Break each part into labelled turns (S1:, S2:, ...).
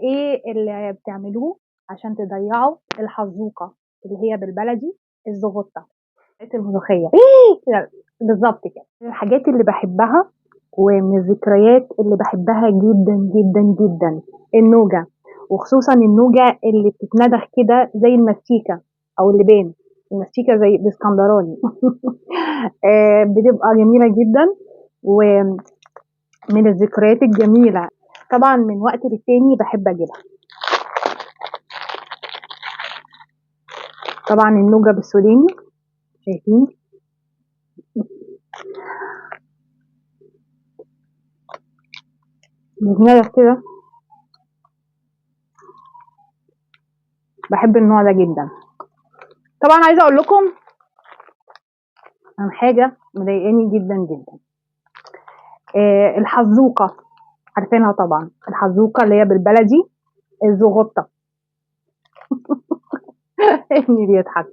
S1: إيه اللي بتعملوه عشان تضيّعوا الحزوقة اللي هي بالبلدي الزغطة، الملوخية إيه بالضبط كده. من الحاجات اللي باحبها ومن الذكريات اللي باحبها جدًا، جدًا، جدًا النوجة، وخصوصًا النوجة اللي بتتندخ كده زي الماستيكة أو اللبان، الماستيكة زي الإسكندراني بتبقى جميلة جدًا ومن الذكريات الجميلة. طبعًا من وقت للتاني باحب أجيبها. طبعًا النوجة بالسوداني شايفين؟ بتتندخ كده. باحب النوع ده جدًا. طبعًا عايزة أقول لكم عن حاجة مضايقاني جدًا، جدًا. الحزوقة عارفينها طبعًا، الحزوقة اللي هي بالبلدي الزغطة. ابني بيضحك.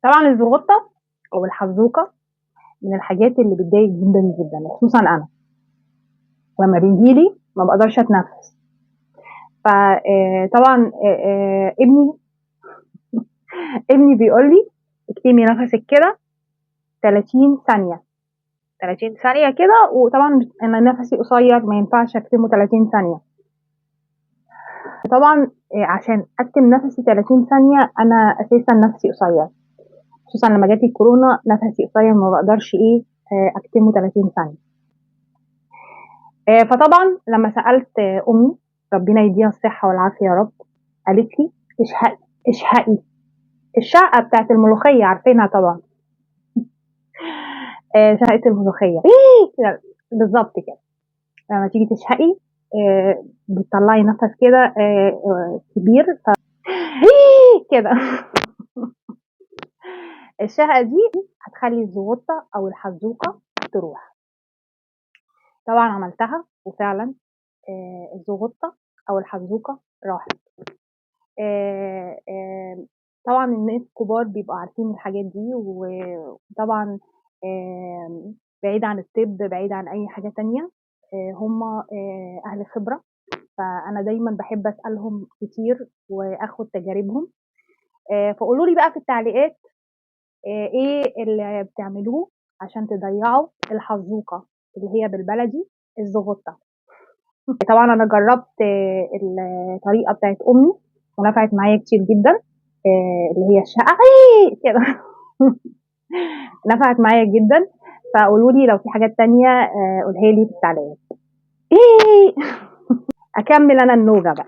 S1: طبعًا الزغطة أو الحزوقة من الحاجات اللي بتضايق جدًا، جدًا، وخصوصًا أنا. لما بييجي لي ما باقدرش أتنفس. ف طبعًا ابني بيقول لي اكتمي نفسِك كده 30 ثانية، 30 ثانية كده، وطبعًا أنا نفسي قصير ما ينفعش أكتمه 30 ثانية. طبعًا عشان أكتم نفسي 30 ثانية أنا أساسًا نفسي قصير، خصوصًا لما جات لي الكورونا نفسي قصير ما باقدرش أكتمه 30 ثانية. فطبعًا لما سألت أمي ربنا يديها الصحة والعافية يا رب، قالت لي اشهقي، اشهقي، الشهقة بتاعة الملوخية عارفينها طبعًا. شهقة الملوخية إيه بالضبط كده. لما تيجي تشهقي بتطلعي نفس كده كبير ف كده. الشهقة دي هتخلي الزغطة أو الحزوقة تروح. طبعًا عملتها وفعلًا الزغطة أو الحزوقة راحت. طبعًا الناس الكبار بيبقوا عارفين الحاجات دي، وطبعًا بعيد عن الطب، بعيد عن أي حاجة تانية، هم أهل خبرة، فأنا دايمًا باحب أسألهم كتير وآخد تجاربهم. فقولوا لي بقى في التعليقات إيه اللي بتعملوه عشان تضيّعوا الحزوقة اللي هي بالبلدي الزغطة. طبعًا أنا جربت الطريقة بتاعة أمي ونفعت معايا كتير جدًا، اللي هي الشقة كده. نفعت معايا جدًا، فقولوا لي لو في حاجات تانية قولها لي في التعليقات. إيه أكمل أنا النوجة بقى.